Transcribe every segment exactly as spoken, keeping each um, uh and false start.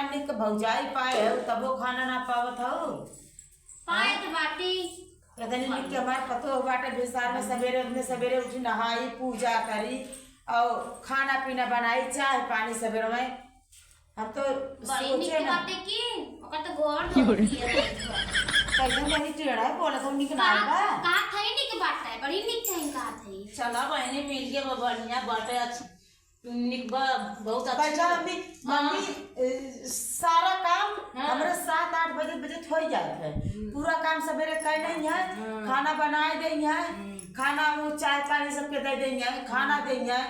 निक भौजाई पाए हो, तबो खाना ना पावत हो। पाए तो बाटी। इतनी निक के हमार पतोह बाटे, बेसार में सबेरे, उतने सबेरे उठी, नहाई, पूजा करी और खाना पीना बनाई, चाय पानी सबेरे में। हम तो बड़ी निक सोचे ना। बाटे की, ओकर तो घर धोती है। कैसे बड़ी टेढ़ा है, बोला तो निक ना का, बा। का थई निक बाटे, बड़ी निक थई का थई। चला बहनी मिल के बा, बढ़िया बाटे, अच्छा। निक बा, बहुत अच्छा। बैठा मम्मी, हाँ। मम्मी, ए, सारा काम हाँ। हमरे सात आठ बजे, बजे होई जात है। हम्म। पूरा काम सबेरे कर देई है, हाँ। खाना बनाए देई है, हम्म। खाना वो चाय पानी सबके दे देई है, खाना देई है,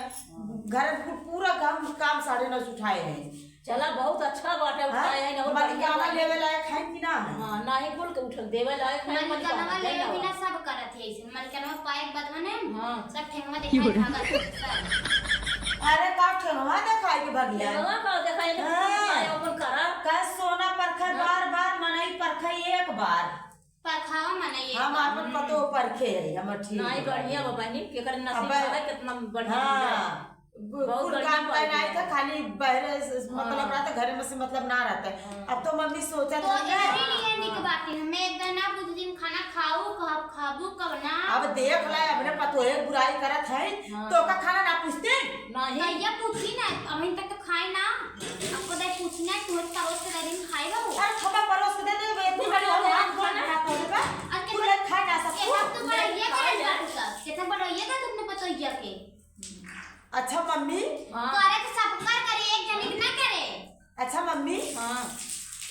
घर में पू-, पूरा काम, काम साढ़े नौ से उठाए हैं। चला, बहुत अच्छा बाटे, हाँ? उठाए हैं, और मलिकाना बढ़िया बाटे। लेवे लायक है कि ना है? हाँ, नाही कुल के उठल देवे लायक है, मलिकाना मलिकाना लेवे देवे बिना सब करत है ऐसे। मलिकाना पाए के बाद मने हाँ। सब ठेंगवा देखाई भागत है, सब। अरे, का ठेंगवा देखाई के भगिया? ठेंगवा का देखाई के हाँ। पाए अपन करा। का सोना परखे हाँ। बार बार, मनई परखे एक बार। परखावा मनई एक हम बार। आपन पतो परखे है, हमर ठीक नाही, है। बढ़िया बा बहिनी, केकर नसीब अबे, है, कितना बढ़िया हाँ। है। गु-, बहुत कुल बढ़िया काम बात करना है। है था, खाली बहरे से, से मतलब हाँ। रहता, घरे में से मतलब ना रहता है। हाँ। अब तो मम्मी सोचा तो था ना। इसीलिए निक बाटी, हमें एक दिन ना बुध दिन खाना खाऊ, कब खाबू, कब ना। अब देख ले, अपने पतोहे बुराई करत है, हाँ। तो ओका खाना ना पूछते? नहीं। कहिया पूछी ना, अभी तक तो खाए ना। आपको दे पूछना है, तुम्हें परोस के दे दिन खाए बाबू। अरे थोड़ा परोस के दे दे, इतनी बड़ी हो गया, हम खाना ना खाते हो बा। अरे तू ले खा ना सकते। ये तो बड़ा ये क्या बात है? कितना बड़ा ये का तुमने पतोहिया के? अच्छा मम्मी। हाँ। करे तो सब कर करे, एक जने के ना करे। अच्छा मम्मी। हाँ।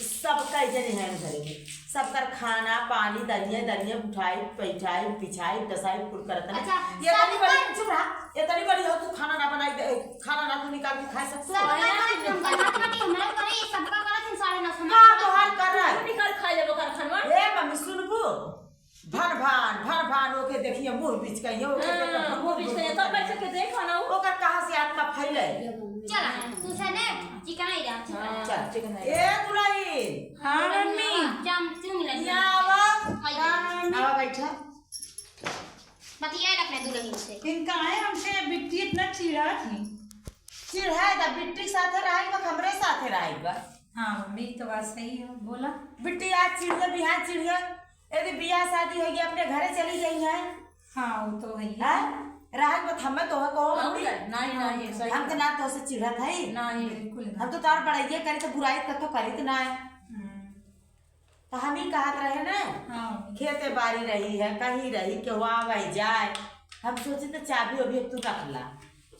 सब कई जने हैं घरे में, सबकर खाना पानी, दरिया दरिया उठाई, बैठाई, बिछाई, डसाई, कुल करत है। अच्छा, ये तनी सब बड़ी, कर चुप रहा, ये तनी बड़ी हो, तू खाना ना बनाई दे, खाना ना तू निकाल के खा सकते हो। सब कर, हम बनात बाटी, हमरा करे, ये सबका करत, हम साढ़े नौ सौ का तोहार कर रहा है? तू निकाल खा लेबो कर खानवा। ए मम्मी सुनबू, भन भान, भन भान ओके देखिए, मुँह बीच कहिए, ओके हाँ, देखिए, मुँह बीच कहिए, तब कैसे के देखो ना वो। ओकर कहाँ से आत्मा फैले? चला, तू से ने चिकन आई रहा, चिकन। हाँ, चल। चिकन आई। ए दुलही। हाँ, मम्मी। चम, चुम ले। यहाँ आवा। आई जा। हाँ, मम्मी। आवा बैठा। बतिया अपने दुलही से। इनका है हमसे बिट्टी इतना चिढ़ा थी। चिढ़ाए दा, बिट्टी साथे रहे बा, हमरे साथे रहे बा। हाँ, मम्मी, तो बात सही है, बोला। बिट्टी आज चिढ़िया, बिहान चिढ़िया, यदि बियाह शादी होई गया, अपने घरे चली जाई है। हाँ, वो तो है ही। हैं? रहल मत हमें तो है, कहो और मम्मी। क्या? नहीं, नहीं, सही हम तो बात। ना तो से चिढ़त है। नहीं। बिल्कुल नहीं। हम तो तार बड़ाइए करी तो बुराई कतो करी तो ना है। हम्म। तो हम ही कहत रहे ना, हाँ। खेते बारी रही है, कहीं रही, केहू आवे जाए। हम सोचे तो चाबी अभी तू रख ला,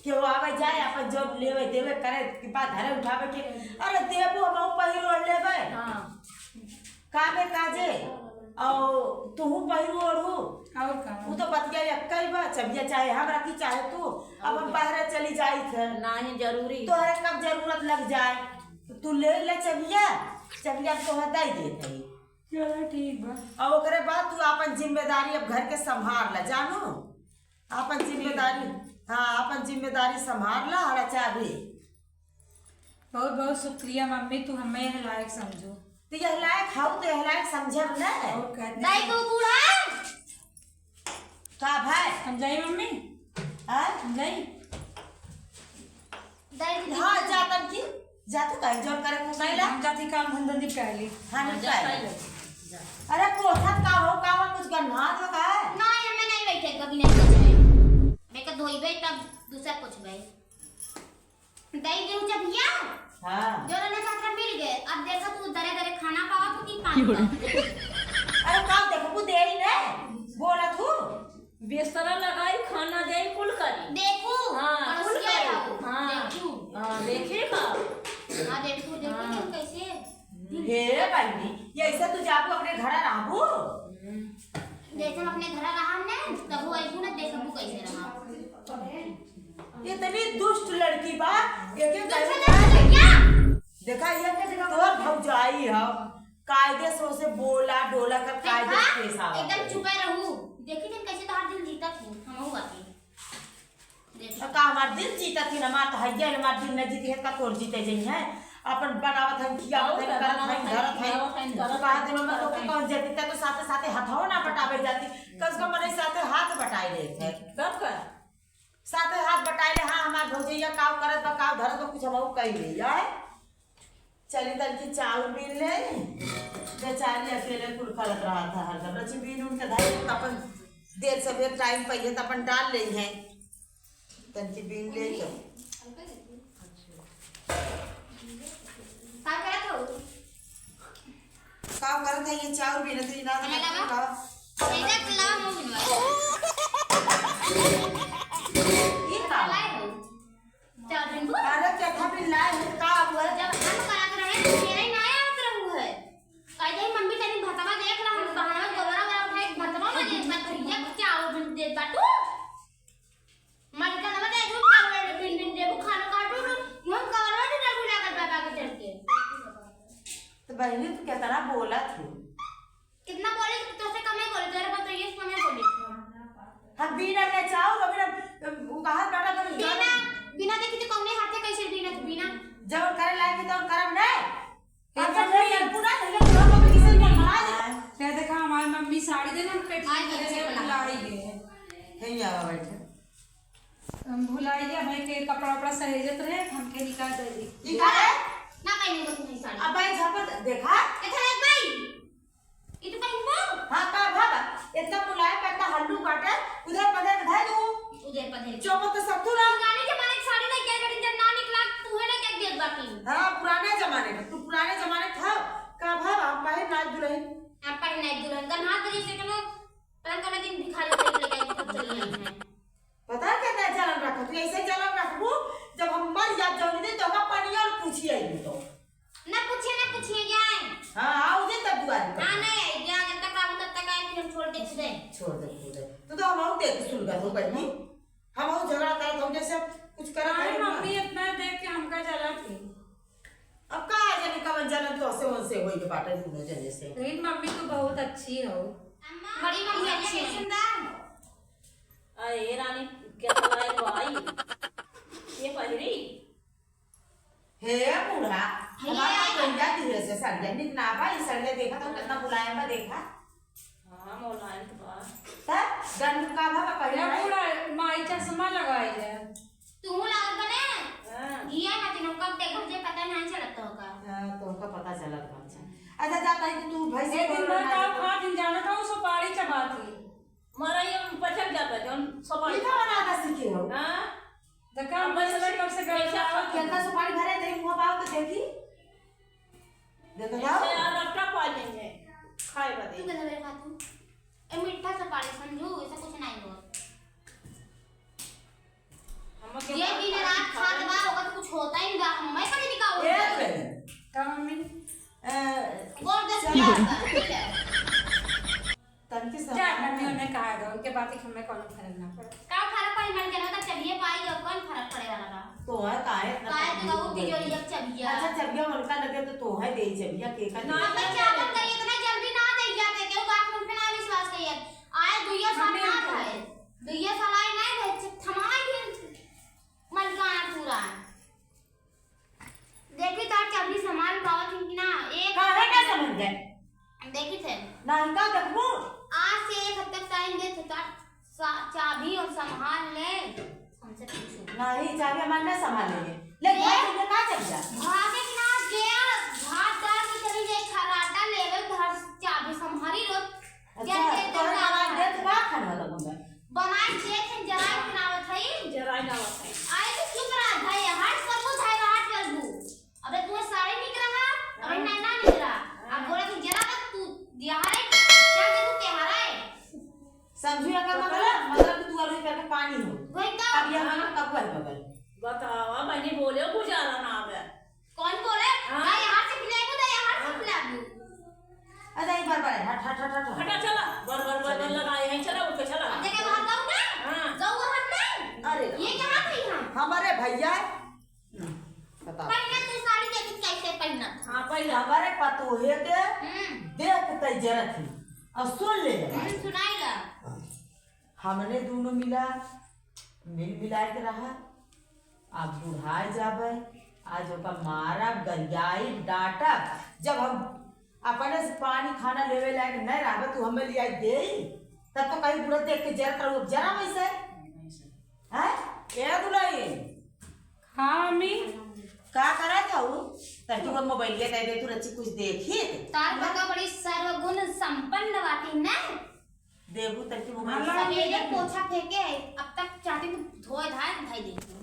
केहू आवे जाए, अपन जो लेवे देवे करे के बाद धरे उठावे के, अरे देबो हम पहिर ओढ़ लेबे। हाँ। कामे काजे, और तुहू पहिरू ओढ़ू। और का? उ तो बतिया एक्कै बा, चबिया चाहे हम रखी, चाहे तू। अब और हम का? बहरे चली जाइत है। नाही, जरूरी। तोहरे कब जरूरत लग जाए, तो तू ले ले चबिया, चबिया तोहरे दे देत है। चलो, ठीक बा। और ओकरे बाद तू आपन जिम्मेदारी अब घर के संभाल ले, जानू। आपन जिम्मेदारी, हाँ, आपन जिम्मेदारी संभाल ला, हरा चाबी। बहुत बहुत शुक्रिया मम्मी, तू हमें यह लायक समझो। तो यह लायक हऊ तो यह लायक समझब न। और का? दाई तू बूढ़ा। का भाई? हम जाई मम्मी? हाँ? हम जाई? दाई जी। हाँ, जा तब की। जा तू कहीं जोर करे को कैला? हम जाती काम धंधा निपटा ली। हाँ, हाँ, जा निपटा ली। ले। जा। अरे पोछत का हो, का हो, कुछ गन्हात हो का है? ना, ये मैं नहीं बैठे, कभी नहीं बैठे। मैं का धोइबे तब दूसरा पोछबे। दई देउ जब या? हाँ। जो रहने का ओकरा मिल गए। अब देखा तू दरे दरे खाना पावा तू कि पानी पावा। अरे का देखबू देई ने? बोला तू। बिस्तरा लगाई, खाना देई, कुल करी। देखू, हाँ, पड़ोसिया कुल करी। रहू। हाँ। देखू। हाँ, देखे का? हाँ, देखू, देखू हाँ। तुम कैसे? हे बहिनी, ये ऐसा तू जाबू अपने घर रहबू? हम्म। जैसे हम अपने घर रहब ने, तब वो ऐसू ना देखबू कैसे रहब। इतनी दुष्ट लड़की बा, एक एक दुष्ट लड़की बा क्या? देखा, ये तोर भौजाई ह, कायदे से उसे बोला, डोला कर कायदे से देखा? पेश आवा एकदम करे। चुपे रहू। देखी दिन कैसे तोहार दिल जीतत हूँ, हमहू आके। देखी। तो का हमार दिल जीतत ही ना, हमार तो हइये ना, हमार दिल न जीती है, का तोर जीते जइहैं? अपन बनावत हन, खियावत हन, और करत बनावत हन, हन, धरत हन। खियावत हन, धरत कहा हन, दिन में करत तोके हन। कौन जीती, तो साथे साथे हथवा ना बटावे जाती, कम से कम मनई साथे हाथ बटाए लेत है। तब का? साथे हाथ बटाए ले, हाँ, हमार भौजैया काव करत बा, काव धरत बा, कुछ हमहू कही ले, आय? चली तनकी चाउर बीन लेई, बेचारी अकेले कुल करत रहत है हरदम। रची बीन उन के धरे, त अपन देर सबेर टाइम पइहे त अपन डाल लेइहैं। तनकी बीन लेई तो। का करत हो? का करत है ये चाउर बीनत रही ना, हमें लगा। का? ये का? लाए हो? चाउर बीन को? अरे, केथा बीन लाए हो, का हुआ? जब हम करत रहे, तो मेरे ना आवत रहू है। कह दे, "मम्मी, तनी भतवा देख ला, हम बहनवा गोबरा वाला उठाए, भतवा में देख ला, भैया के चाउर बीन देत बाटू।" मलका नवा दे, "झूठ का बोले, बीन बीन देबू, खाना काटू, हम करो ना, ना लागत बाबा के चढ़ के।" तो बहिनी, तू केतना बोलत हो? कितना बोले, तोसे कमे बोले, तोरे पर तो ये समय बोले। हम बीना ले चाउर, अभी ना, उ कहा बेटा तो बिना, बिना देखी तो कौने हाथे कैसे बीना तू बिना? जब करे लायक है तो करब ना। अच्छा, अच्छा, फिर ये पूरा नहीं है, पूरा कभी किसी को बना दे। क्या देखा, हमारी मम्मी साड़ी देना, हम पेटी आज में बच्चे दे बना। बुलाई गए। नहीं आवा बैठे। हम भुलाइया भाई के कपड़ा उपड़ा सहेजत रहे, हमके निकाल दे दी। ई का है? ना, मैं नहीं बोलूँ नहीं साड़ी। अब भाई झापट देखा? किधर है भाई? ई तो पहनबो? हाँ, का भावा? इतना मुलायम, इतना हल्लू बाटे, उधर पधर के धर दू। उधर पधर। चौपट तो सब तू ना। पुराने जमाने की साड़ी लेके आई बेटी, जब ना निकला, तू है लेके देत बाकी। हाँ, पुराने जमाने का, तू पुराने जमाने का। का भावा, हम पहन ना दुल्हन। आप पहन ना दुल्हन, गन्हात बजे से कोनो, पता न कौन दिन भिखारी खरीद लेके आई, तब चली आई है। पता है कितना जलन रखत हूँ, ऐसे जलन रखबू, जब हम मर जाब जौन दिन, तो हम पनिया और पूछी आई तो। ना पूछे, ना पूछे, जाए। हाँ, आओ जे तब दुआरी पर। हाँ, नहीं आई, जाए, जब तक आऊँ, तब तक आए, फिर हम छोड़ दे खुदे। छोड़ दे खुदे। तू तो हम आऊ देख सुन कर हो बहनी। हम आऊ झगड़ा करत हूँ, जैसे कुछ करत अरे हूँ ना। मम्मी इतना देख के हमका जला थी। अब का जाने कवन जलन तो से उनसे होई के बाटे दोनों जने से। लेकिन मम्मी तो बहुत अच्छी हो। अम्मा, बड़ी मम्मी ये अच्छी है। सुंदर। अरे रानी, क्या तो आई भाई? ये पहिरी? हे बूढ़ा, हे। हमारा तो गंजा दिहे से सड़िया निक ना बा, ई सड़िया देखा तो कितना मुलायम बा, देखा। हाँ, मुलायम तो बा। तब गंज का भा पहिरा ए नहीं? बूढ़ा, माई चश्मा लगाई ले। तू लागत बने? हाँ। जिया ना तीनों कब देखा जे पता नहीं चलत तो का। हाँ, तो का पता चलत बा। अच्छा, अच्छा, जा कहीं तू भैंस एक दिन को भर ना का खा दिन जाना था, वो सुपारी चबाती। मरई में पचक जाता, जौन सफाई। ई का बनाना सीखे हो? हाँ? देखा, हम बस बस कब से गए कैसे जाओ। खाते हैं? केतना सुपारी भरे, देख मुँह पाओ तो देखी। देखो ऐसे जाओ। यार, रट्टा पा लेंगे, खाए बदे। तू कैसे मेरे खातू? ए, मीठा सुपारी समझू, ऐसा कुछ नहीं हो। हम ये दिन रात खात बा, ओकर कुछ होता ही बा, हम मैं पढ़े लिखा हो ए, गए। का मम्मी? ए, गोर दे चल। दिया बा, ठीक है। तनके से जा, मम्मी उन्हें कहा दो, उनके बात ही हमें कौनो फर्क ना पड़े। का फर्क पड़ी, मर जाना तो चलिए पाई, जब कौन फर्क पड़े वाला बा? तो है, काहे इतना काहे तकलीफ तो बहुत देती? तिजोरी अब चबिया। अच्छा, चबिया उनका लगे तो, तो है दे चबिया, के का ना, दे? बच्चा अपन का इतना जल्दी ना दे जाते, केहू बात मन पे ना विश्वास करिए। आए दुइया साल मम्मी ना उनको। खाए, दुइया साल आए ना खाए, थमाए भी मलकाना पूरा। देखी तो चाबी संभाल पावत हूँ कि ना? एक काहे ना समझ गए? देखी थे। ना, इनका देखबू? आज से एक हफ्ते टाइम दे थे, तो सा-, चाबी और संभाल ले। हमसे पूछो। नहीं, चाबी हमारे ना संभालेंगे। ले, ले। भाग, इनके का चल जा? भागे के ना, गया, भाग डाल के चली जाए, खराटा लेवे, घर चाबी संभाली लो। अच्छा, जब तोरे जब आवाज देत बा, खाना लगूंगा। बनाई देत हैं, जराई बनावत हई। जराई बनावत हई। आई तो चुप रह, भाई, हट सब कुछ है, हट कर दू। अबे तू साड़ी निकला है, अबे हाँ। नैना निकला। अब हाँ। बोला तू जरा तक तू दिया है, क्या दे तू क्या है? समझू या का मतलब? मतलब कि तू अभी करके पानी हो। वही तो। अब ये हमारा कबूल है बगल। बताओ, अब नहीं बोले, गुजारा ना आवे। कौन बोले? हाँ। ना यहाँ से खिलाएगो, ना यहाँ से हाँ। खिलाएगो। अच्छा, एक बार, बार, हट, हट, हट, हट, हट। हटा, चला। बर, बर, बर, बर चलिए। लगाए हैं, चला, उठ के चला। अब देखे बाहर जाऊँ मैं? हाँ। जाऊँ बाहर मैं? अरे। ये क्या हाथ है यहाँ? हमारे भैया। हम्म, बताओ। पहले तू साड़ी देखी कैसे पहनत। हाँ, पहले। हमारे पतोहे के हम्म। देख तै जरत ही। और सुन ले हमारे। हम्म, सुनाई ला। हमने दोनों मिला, मिल मिलाए के रहा। अब बुढ़ाए जाबे, आज ओका मारब, गरियाइब, डांटब। जब हम अपने से पानी खाना लेवे लायक नहीं रहबे, तू हमें लियाई देई, तब तो कहीं बूढ़ा देख के जरत रहू, अब जरा वैसे। हैं? ए दुलही, हाँ, मम्मी। का करत हऊ? तू हम मोबाइलिया दे दे, तू रची कुछ देखी। तार पका बड़ी सर्वगुण संपन्न बाटी ना। देबू तब तू मोबाइल हाँ, सवेरे देखी। पोछा फेंके है, अब तक चाहती तू धोए धाए भाई देखी।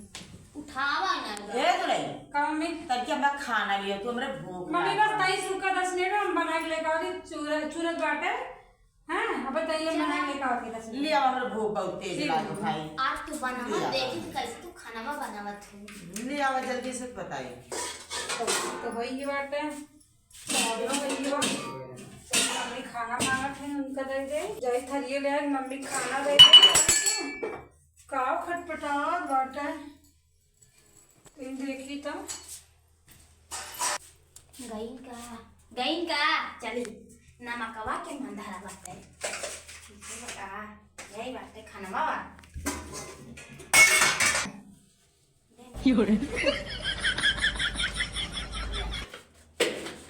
उठावा ना। ए दुलई, का मम्मी? तब के हमरा खाना लियो, तू हमरे भूख मम्मी लागल। बस तई सुखा दस मिनट में हम बना के लेके आवत, चूरा, चूरत बाटे। हाँ, अब बताइए, चला। बना के लेके आवत दस मिनट। ले आओ, हमरे भूख बहुत तेज ठीक लागल है। भाई। आज तू बनावा, ले आओ। देखी कैसे तू खानावा बनावत है। ले आओ, जल्दी से बताई। तो, तो होई ही बाटे। चलो भैया, चलो मम्मी खाना मांगत है, उनका दे दे। जाई थरिये ले आई, मम्मी खाना दे दे। का खटपटात बाटे। तुम देखी तो। गईन का, गईन का, चली। नमकवा के मंधारा बाटे। ठीक है बा, यही बाटे खानवा बा। यो रे।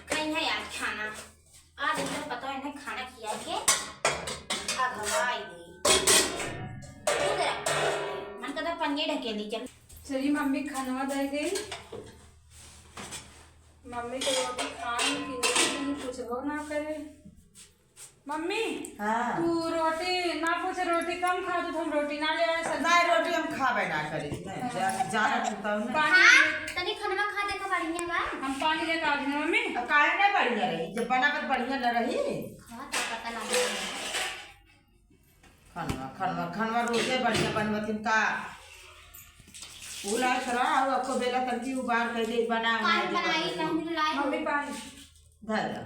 खाई है यार खाना। आज इनका पता है, इन्हें खाना खिया के अगवाई दे। तू जरा मन का तो पन्नी ढकेली चल। चली मम्मी खानवा दे दे। मम्मी तो रोटी खाई कि नहीं, कुछ हो ना करे। मम्मी, हाँ। तू रोटी ना पूछे, रोटी कम खा, तो हम रोटी ना ले आए, सब्जी नहीं, खा। रोटी हम खाबे ना करी, नहीं, हाँ। जा-, जाना तू तब ना। पानी हाँ, ले। तनी खनवा खा देखा, बढ़िया बा। हम पानी लेके आ गए, मम्मी। अब काहे ना बढ़िया रही, जब बना कर बढ़िया न रही। हाँ, तो पता लगा। खनवा, खनवा, खनवा रोजे बढ़िया बनवतिन का। उलाय करा, और अको बेला तनकी उबार कर दे, बना, काहे बना बनाई, दे। नहीं लाए। मम्मी, पानी। धर जा।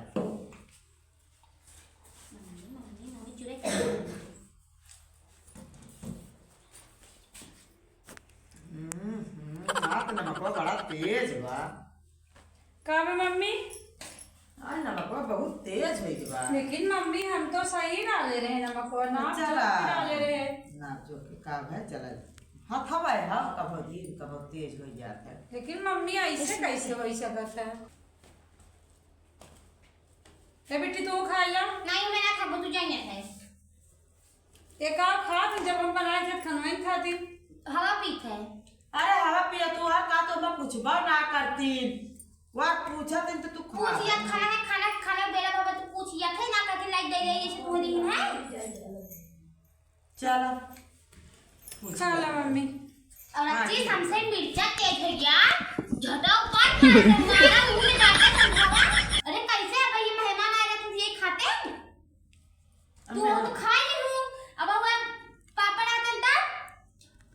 हम्म, हम्म, हाथ नमकवा बड़ा तेज बा। का बा मम्मी? आज नमकवा बहुत तेज होई बा। लेकिन मम्मी, हम तो सही डाले रहे नमकवा, नाप चला। जोख के डाले रहे। नाप जोख के का भाई, चला। हथवा है, हाँ, कबो धीर, कबो तेज हो जाता है। लेकिन मम्मी, ऐसे कैसे हो सकता है? ए बेटी, तू खा ला। नहीं, मैं ना खाबो, तू जाइए है। एक आव खात, जब हम बनाए थे, खनवाइन खाती। हवा पीत है। अरे, हवा पिया तू, हर का तो हम कुछ बा ना करती। वह पूछा दिन तो तू खा। पूछ या खाना है, खाना, खाना बेला बाबा, तू पूछ या थे ना करती, लाइक दे दे, ये से तू नहीं है। चला। खा ला मम्मी। और हाँ, अच्छी ठीक। हमसे मिर्चा तेज हो गया, झटक पर मारा, मारा मुंह में जाके समझावा। अरे कैसे अब ये मेहमान आए रहते ये खाते? तू अब तो खा ही हूँ, अब वो पापड़ आते तब?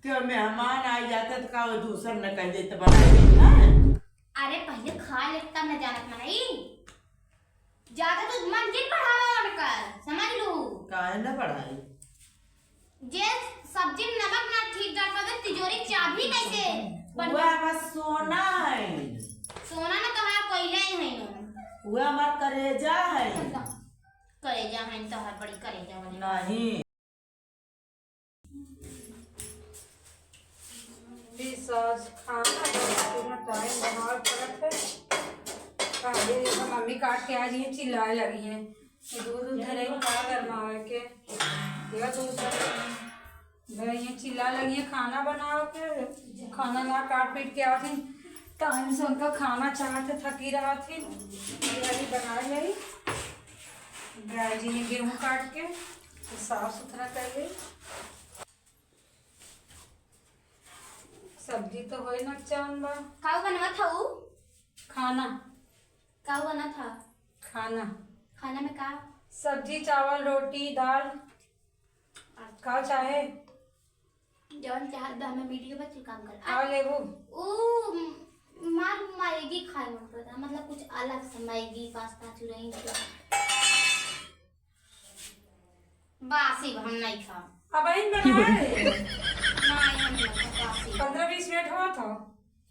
तो मेहमान आ जाते तो का वो दूसर न कह देते बना देते, हाँ? अरे पहले खा ले तब न जानत मनई। ज्यादा तो मन जिन बढ़ावा उनकर, समझ लू। काहे न बढ़ाई? जे सब्जी में नमक ना ठीक डाल पावे, तिजोरी चाबी कैसे बन हुआ हमार सोना है। सोना ना तोहार कोयला ही है ना। हुआ हमार करेजा है। करेजा है तोहार बड़ी करेजा वाली। नहीं। भी सास खाना पूरा टाइम बनावे पड़त है। काहे ये तो मम्मी काट के आज ये चिल्लाए लगी है। दूध उध धरे का गरमावे के। ये दूध धरे। भाई ये चिल्ला लगी है खाना बनावे के। खाना ना काट पीट के आती। टाइम से उनका खाना चाहते थकी रहती। ये अभी बनाए ली। ड्राई जी ने गेहूं काट के तो साफ सुथरा कर ली। सब्जी तो होए ना चान बा। का बनवा था ऊ? खाना। का बना था? खाना। खाना में का? सब्जी, चावल, रोटी, दाल। अच्छा। का चाहे? जवन चाहत बा, हमें मीडियो पर काम कर। का लेबू? ऊ मार मैगी खाए मन करता, मतलब कुछ अलग से, मैगी, पास्ता, चुरई के। बासी हम नहीं खाब। अब इन बनाए। नहीं, हम नहीं खाब बासी। पन्द्रह बीस मिनट होत हो।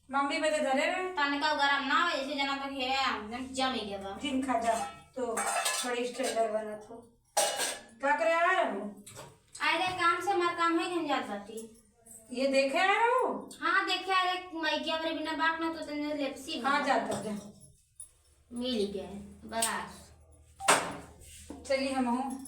मम्मी बदे धरे रहे। तनिका गरम ना हो, जैसे जना तक है, एकदम जमी गया बा। जिन खा जा, तो बड़ी स्टैंडर्ड बनत हो। का करे आ रहे हो? अरे काम से हमार काम है, हम जात बाटी। ये देखे आ रहे हो? हाँ, देखे आ रहे, मैगी हमरे बिना बात ना तो तने लेप्सी हाँ, बना। जाता जा। मिल गए, बस। चलिए, हम हूँ।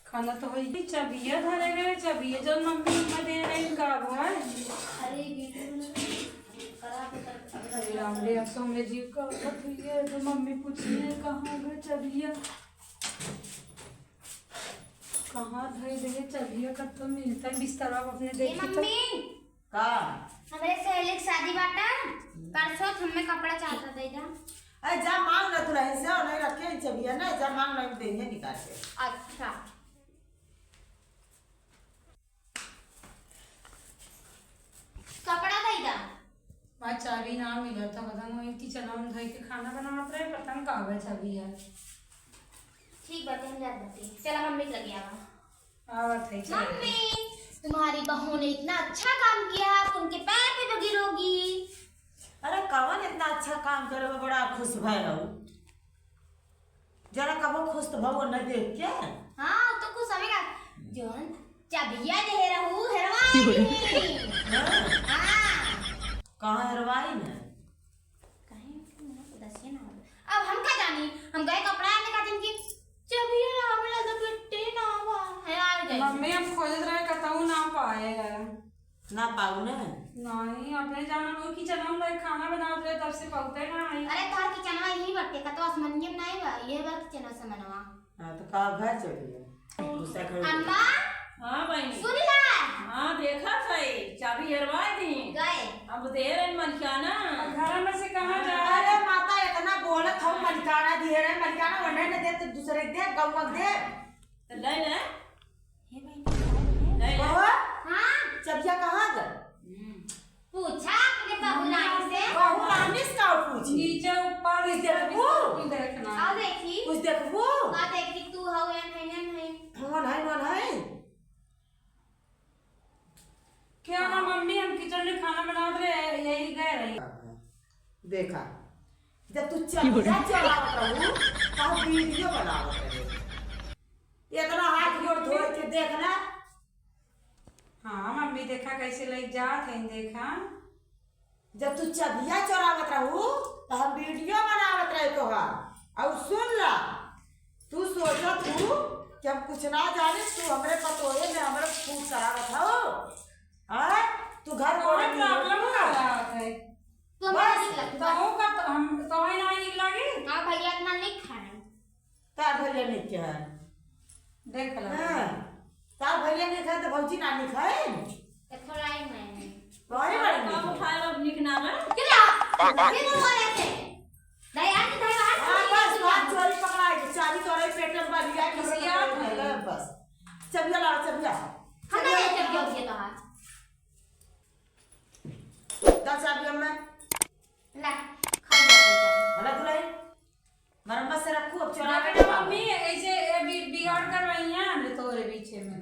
खाना तो होई। चाबिया धरे रहे, चाबिया जौन मम्मी उम्मा दे रहे, का भाई? अरे, ये बिल्कुल करा अरे राम रे, अब तो हमरे जीव का औसत हुई है, तो मम्मी पूछी है, "कहाँ गए चबिया? कहाँ धई दे चबिया? कब तो मिलता है बिस्तरा अपने ए देखी तो।" मम्मी, का? हमरे सहेली के शादी बाटा, परसों हमें कपड़ा चाहता दे दा। अरे जा मांग ना दुल्हन से, और नहीं रखे हैं चबिया ना, जा मांग ना, देंगे निकाल के। अच्छा। कपड़ा दे दा। आज चाबी ना मिला था, पता नहीं किचन में धई के खाना बनावत रहे, पता नहीं कहाँ गए चाबी है। ठीक बाटे, हम जात बाटे। चला मम्मी के लगे आवा। आवत है, चला। मम्मी, तुम्हारी बहू ने इतना अच्छा काम किया, आप उनके पैर पे तो गिरोगी। अरे कवन इतना अच्छा काम करे में बड़ा खुश भय हो? जरा कबो खुश तो भवो न देख के। हाँ, तो खुश हमें का। जौन चबिया दे रहू, हेरवाई। हाँ। हाँ। कहाँ हेरवाई न? कहीं उनके मुँह उदासी ना हो। अब हम का जानी, हम गए कपड़ा आने खातिर कि चबिया ना मिला तो बेटे ना आवा। है, आ गए। मम्मी, हम खोजत रहे, कतहू ना पाए हैं। ना पाऊ ने? नहीं, अपने जाना वो किचन में खाना बनावत रहे, तब से पहुँचे ना आई। अरे, तोहर किचनवा यही बाटे, कतो आसमानिया में नहीं बा, ये बा किचनवा से मनवा। हाँ, तो का घर चली है? गुस्सा कर। अम्मा! हाँ, बहिनी। सुन ला। हाँ, देखा सही, चाबी हेरवाए दी। गए। अब देर है मलिकाना। घर में से कहाँ जा? अरे माता, इतना बोलत हूँ, मलिकाना दिए रहे, मलिकाना वरना न दे, तो दूसरे के दे, गौवा के दे। तो ले ले। हे बहिनी, का हो? ले ले। बहू? हाँ? चबिया कहाँ गए? हम्म। पूछा अपने बहू रानी से। बहू रानी से का पूछी? नीचे ऊपर कुछ देखबू? कुछ देखना। आओ देखी। कुछ देखबू? का देखी, तू हौ या नहीं, नहीं, नहीं। कौन है, कौन है? क्या ना मम्मी, हम किचन में खाना बनावत रहे, यही गए रही। देखा, जब तू चबिया चोरावत रहू, तो हम वीडियो बनावत रहे। इतना हाथ गोड़ धोए के देखना। हाँ मम्मी, देखा कैसे लग जात है, देखा। जब तू चबिया चोरावत रहू, तो हम वीडियो बनावत रहे तोहार। और सुन ला, तू सोचत हू कि हम कुछ ना जाने, तू हमरे पतोहे में हमरे फूट करावत हऊ। आय, तू घर को तोहरे नहीं problem रहू। का बात है? तू हमारा बस, निकला, तू तू का तो हम, तोहे ना निक लागी? का भैया इतना नहीं खाए। तार भैया नहीं क्या है? देख लो। हाँ, तार भैया नहीं खाए तो भौजी ना नहीं खाए। तो थोड़ा ही मैं। वही बड़ी नहीं कब खाए। उठाए अब निक ना ना। किला? किला वाले थे? दया की दया। हाँ, बस, बात चोरी पकड़ा है, चाबी तोरे पेट में भर लिया है, किसी याद नहीं। बस। चबिया लाओ, चबिया। हम चबिया नहीं लाओ। चबिया उबिया तो हाथ। दा चाबी हमें। ला, खा जा। हला दुलाई। मरम्मत से रखू, अब चोरावे ना